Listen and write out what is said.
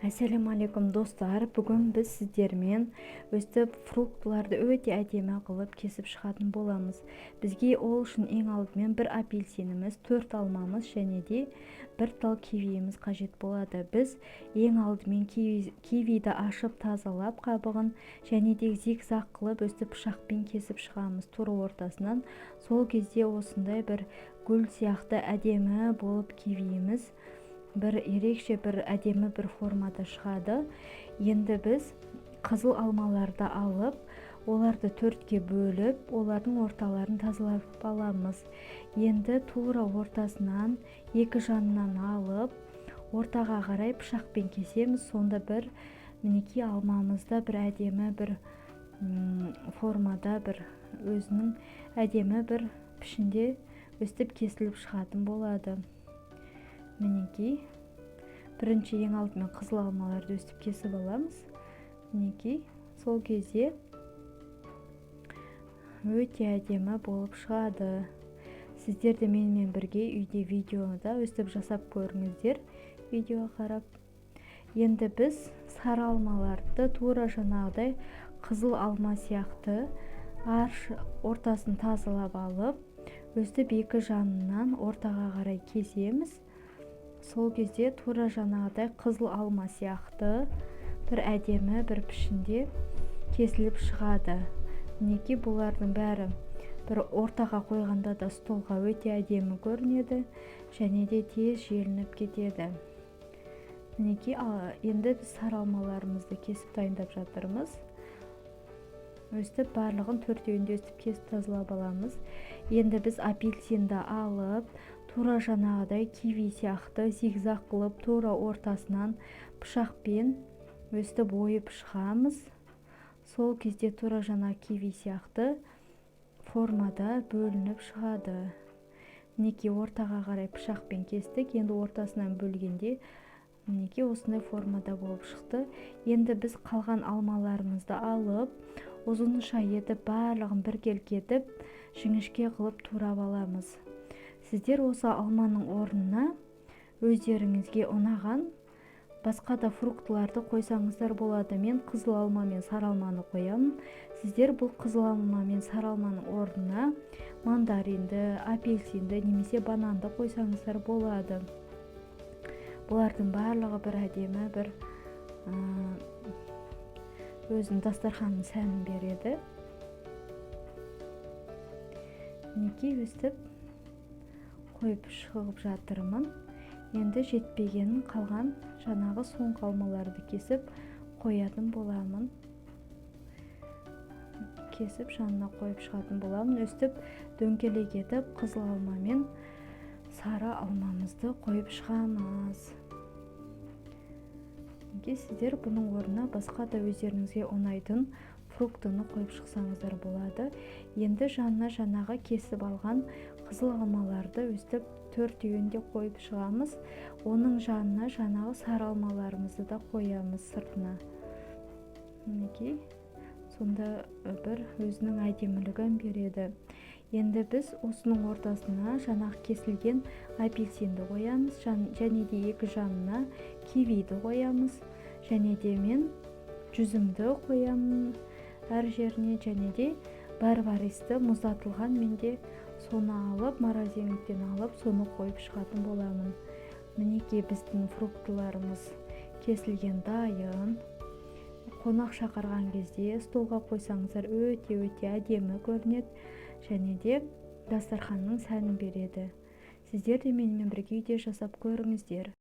Ассалаумағалейкум, достар! Бүгін біз сіздермен өстіп фруктыларды өте әдемі қылып кесіп шығатын боламыз. Бізге ол үшін ең алдымен бір апельсиніміз, төрт алмамыз және де бір тал кивиіміз қажет болады. Біз ең алдымен кивиді ашып, тазалап қабығын және де зигзаг қылып, өстіп пышақпен кесіп шығамыз тура ортасынан. Сол кезде осындай бір гүл сияқты әдемі болып кивиіміз бір ерекше, бір әдемі бір формада шығады. Енді біз қызыл алмаларды алып, оларды төртке бөліп, олардың орталарын тазалап аламыз. Енді тура ортасынан екі жанынан алып, ортаға қарай пышақпен кесеміз. Сонда бір, мінекей, алмамыз да бір әдемі бір формада, бір өзінің әдемі бір пішінде өстіп кесіліп шығатын болады. Мінекей, бірінші, ең алдымен қызыл алмаларды өстіп кесіп аламыз. Мінекей, сол кезде өте әдемі болып шығады. Сіздер де менімен бірге үйде видеода өстіп жасап көріңіздер, видеоға қарап. Енді біз сары алмаларды тура жаңағыдай қызыл алма сияқты арш ортасын тазалап алып, өстіп екі жанынан ортаға қарай кесеміз. Сол кезде тура жаңағыдай қызыл алма сияқты бір әдемі бір пішінде кесіліп шығады. Мінекей, бұлардың бәрі бір ортаға қойғанда да столға өте әдемі көрінеді және де тез желініп кетеді. Мінекей, енді біз сары алмаларымызды кесіп дайындап жатырмыз. Өстіп барлығын, төртеуін де өстіп кесіп, тазалап аламыз. Енді біз апельсинді алып, тура жаңағыдай киви сияқты зигзаг қылып, тура ортасынан пышақпен өстіп ойып шығамыз. Сол кезде тура жаңа киви сияқты формада бөлініп шығады. Мінекей, ортаға қарай пышақпен кестік. Енді ортасынан бөлгенде, мінекей, осындай формада болып шықты. Енді біз қалған алмаларымызды алып, ұзынша етіп, барлығын біркелкі етіп, жіңішке қылып турап аламыз. Сіздер осы алманың орнына өздеріңізге ұнаған басқа да фруктыларды қойсаңыздар болады. Мен қызыл алма мен сары алманы қоямын. Сіздер бұл қызыл алма мен сары алманың орнына мандаринді, апельсинді немесе бананды қойсаңыздар болады. Бұлардың барлығы бір әдемі, бір өзінің дастарханның сәнін береді. Мінекей, өстіп қойып шығып жатырмын. Енді жетпегенін, қалған жаңағы соңғы алмаларды кесіп қоятын боламын, кесіп, жанына қойып шығатын боламын. Өстіп дөңгелек етіп қызыл алма мен сары алмамызды қойып шығамыз. Неге сіздер бұның орнына басқа да өздеріңізге ұнайтын фруктыны қойып шықсаңыздар болады. Енді жанына жаңағы кесіп алған қызыл алмаларды өстіп төртеуін де қойып шығамыз. Оның жанына жаңағы сары алмаларымызды да қоямыз сыртына. Мінекей, сонда бір өзінің әдемілігін береді. Енді біз осының ортасына жаңағы кесілген апельсинді қоямыз және де екі жанына кивиді қоямыз және де мен жүзімді қоямын әр жеріне және де барбаристі, мұздатылған менде, соны алып, морозильниктен алып, соны қойып шығатын боламын. Мінекей, біздің фруктыларымыз кесілген, дайын. Қонақ шақырған кезде столға қойсаңыздар, өте өте әдемі көрінеді және де дастарханның сәнін береді. Сіздер де менімен бірге үйде жасап көріңіздер.